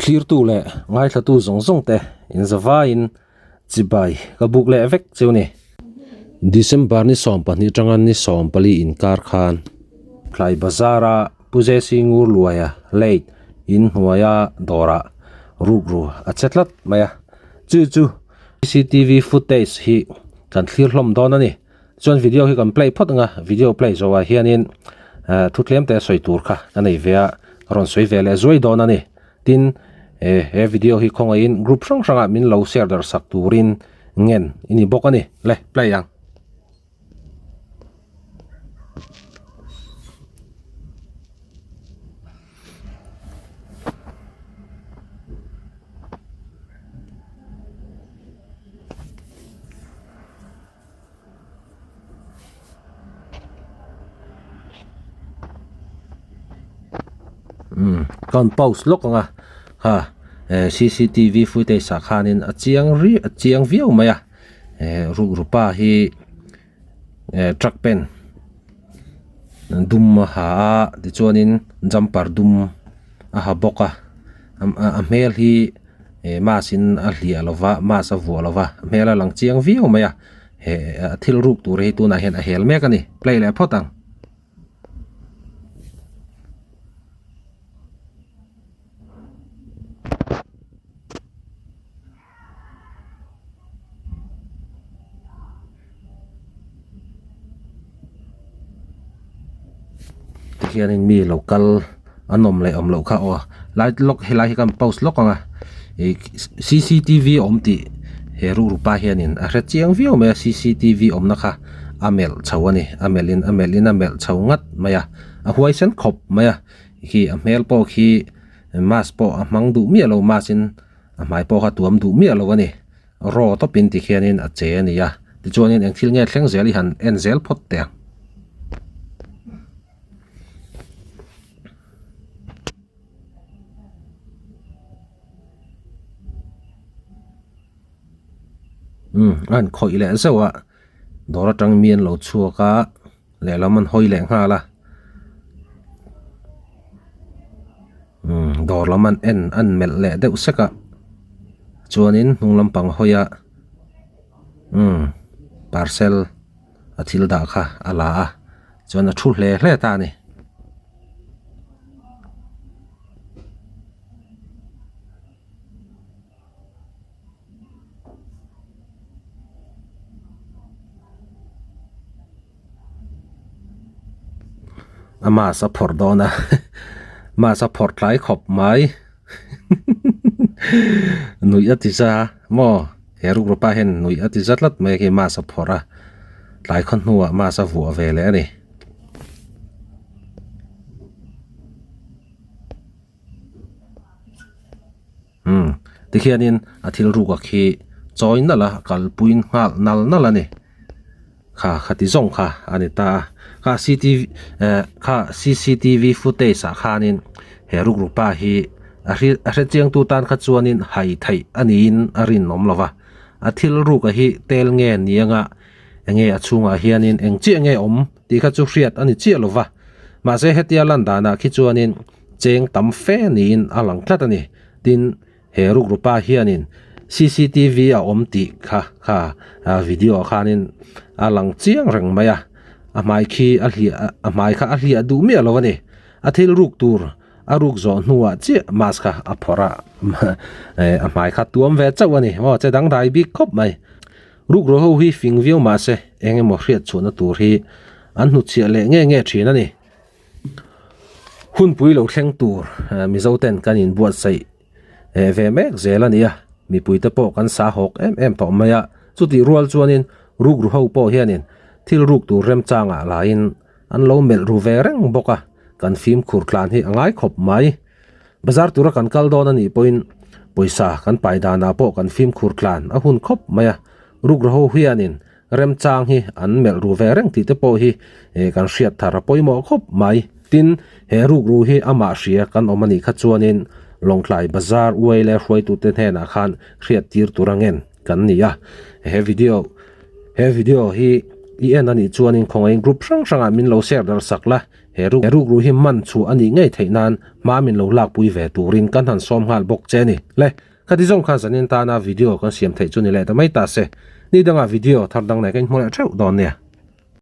Thlirtu leh ngaithlatu zawng zawng te inzavaiin chibai ka buk leh vek cheu ni. December ni 12 atanga ni 14 inkar khan Tlai Bazar-a Pu JC Ngurluaia late in hnuaia dawrah rukru a che tlat mai a, chu chu cctv footage hi kan thlir hlawm dawn a ni. Chuan video hi kan play phawt anga video play zawhah hianin eh thu tlem te sawi tur kha ka nei ve a ka rawn sawi ve leh zuai dawn a ni. Tin eh he video hi khawngaihin group hrang hrangah min lo share darh sak turin ngen i ni bawk a ni. Le play ang. Umm ka rawn pause lawk ang a ha eh cctv footage ah khanin a chiang ri a chiang viau mai a eh rukru pa hi eh truck pen dum a ha a tichuanin jumper dum a ha bawk a a hmel hi. Eh mask in a hliah lo va mask a vuah lo va hmel a lang chiang viau mai a he a thil ruk tur hi tunah hian a hel mek a ni play leh phawt ang. Tihianin mi lo kal an awm leh awm loh kha aw lai lawk helai hi kan post lawk ang a ih cctv a awm tih he rukru pa hianin a hre chiang viau mai a cctv awmna kha a melh chho a ni a melh in a melh in a melh chho ngat mai a a huaisen khawp mai a khi a hmel pawh khi mask pawh a hmang duh miah lo mask in a hmai pawh kha tuam duh miah lo a ni. Raw tawpin ti khianin a che a ni a, tichuanin eng thil nge thleng zel i han en zel phawt teh ang. Umm a han khawih leh zeuh a, dawr atang mi an lo chhuak a, lehlam an hawi leh nghal a, umm dawr lam an en an melh leh deuh sek a chuanin hnung lampang hawi a umm parcel a thil dah kha a la a chuan a thu hle hle ta a ni. A mask a phawrh dawn a mask a phawrh tlai khawp mai nuih a ti za maw he rukru pa hian nuih a ti za tlat mai a khi mask a phawrh a tlai khaw hnuah mask a vuah ve leh a ni. Umm tikhianin a thil ruk a khi chawi nalh a kalpui nghal nal nal a ni kha khati zawng kha a ni ta a kha ctv eh kha cctv footage ah khanin he rukru pa hi a hri a hre chiang tu tan kha chuanin hai theih a niin a rinawm lo va a thil ruk a hi tel nge ni anga enge a chhungah hianin eng chiah nge awm tih kha chu hriat a ni chiah lo va mahse hetia lan danah khi chuanin. Cheng tam fe niin a lang tlat a ni. Tin, he rukru pa hianin cctv a awm tih kha kha video ah khanin a lang chiang reng mai a, a hmai khi a hliah a hmai kha a hliah duh miah lo a ni. A thil ruk tur a ruk zawh hnuah chiah mask kha a phawrh a, a hmai kha tuam ve chauh a ni. Aw che dangdai bik khawp mai. Rukru ho hi fing viau mahse eng emaw hriat chhuahna tur hi an hnutchhiah leh nge nge thin a ni. Hunpui lo thleng tur Mizo ten kan inbuatsaih ve mek zel a ni a, mipuite pawh kan sa hawk em em tawh mai a, chutih rual chuanin rukru ho pawh hianin thil ruk tur remchangah laiin an lo melh ru ve reng bawk a, kan fimkhur tlan hi a ngai khawp mai. Bazar tura kan kal dawn a nih pawhin pawisa kan pai danah pawh kan fimkhur tlan a hun khawp mai a, rukru ho hianin Remchang hi an melh ru ve reng tih te pawh hi kan hriat thar a pawimawh khawp mai. Tin, he rukru hi amah hria kan awm a nih kha chuanin Lawngtlai Bazar uai leh hruaitute hnenah khan hriat tir tur a ngen kan ni a. He video he video hi i en a nih chuanin khawngaihin group hrang hrangah min lo share dar sak la, he ruk he rukru hi man chhuah a nih ngei theih nan hma min lo lakpui ve turin kan han sawm nghal bawk che a ni. Le, khati zawng khan zanin tana video kan siam theih chu ni leh ta mai ta se. Ni dangah video thar dang nei ka inhmu leh theuh dawn nia.